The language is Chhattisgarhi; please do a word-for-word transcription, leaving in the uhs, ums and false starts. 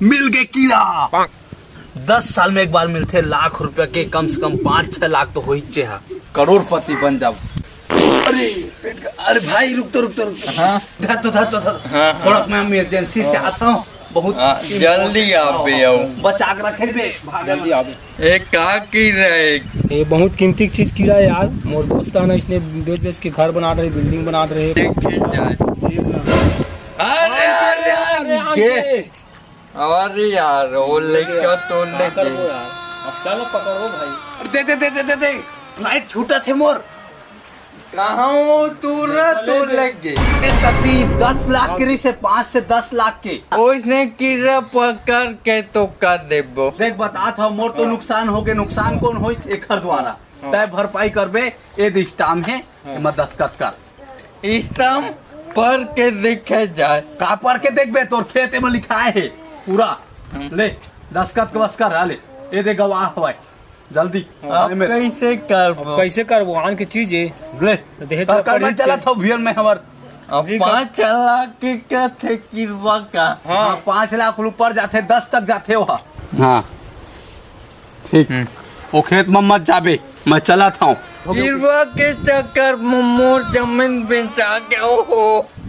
मिल गए कीड़ा। दस साल में एक बार मिलथे लाख रुपया के, कम से कम पाँच छह लाख तो होइचे हा। करोड़पति बन जाओ। अरे पेट का, अरे भाई रुक तो, रुक तो, रुक तो। हाँ। धर तो, धर तो, धर। हाँ, हाँ। थोड़ा मैं इमरजेंसी से आता हूँ, बहुत हाँ, जल्दी आ बे, आओ। बचा के रखे बे, भागे मत। ए, का की रहे? ये बहुत कीमती चीज कीड़ा है यार। मोर दोस्त है ना, इसने बेच बेच के घर बना रहे, बिल्डिंग बना रहे। देखे जाए। देख ना। अरे, अरे, अरे, अरे, ये। अरे यार, वो लइका तो ले हाँ, गए। अब चलो पकड़ो भाई। दे, दे, दे, दे, दे, दे। फ्लाइट छूटा थे मोर। कहाँ वो तू रह, तू लग गए। ए, कति दस लाख के रही से, पाँच से दस लाख के। ओइसने कीड़ा पकड़ के तो कर देबो। देख, बता था, मोर तो नुकसान हो गए। नुकसान कौन होई एकर द्वारा? हाँ। तय भरपाई करबे, ए दे स्टाम्प है, हाँ। एमा दस्तखत कर। स्टाम्प पढ़ के देखे जाए। का पढ़ के देखबे? तोर खेत में लिखाए है पूरा। हम्म। ले, दस्तखत के बस कर, आ ले। ए दे गवाह हवाए। जल्दी। अब एमे कैसे करबो? अब कैसे करबो? आन के चीज है। ले। तो देहे कर, तो कर, मैं पड़ी चला के। था भियर में हमार। अब ठीक है। पाँच लाख के कथे किरवा का। हाँ। हाँ, पाँच लाख ऊपर जाथे, दस तक जाथे वहाँ। हाँ। ठीक। हम्म। वो खेत में मत जाबे, मैं चला था। किरवा के चक्कर में मोर जमीन बेचा के, ओहो।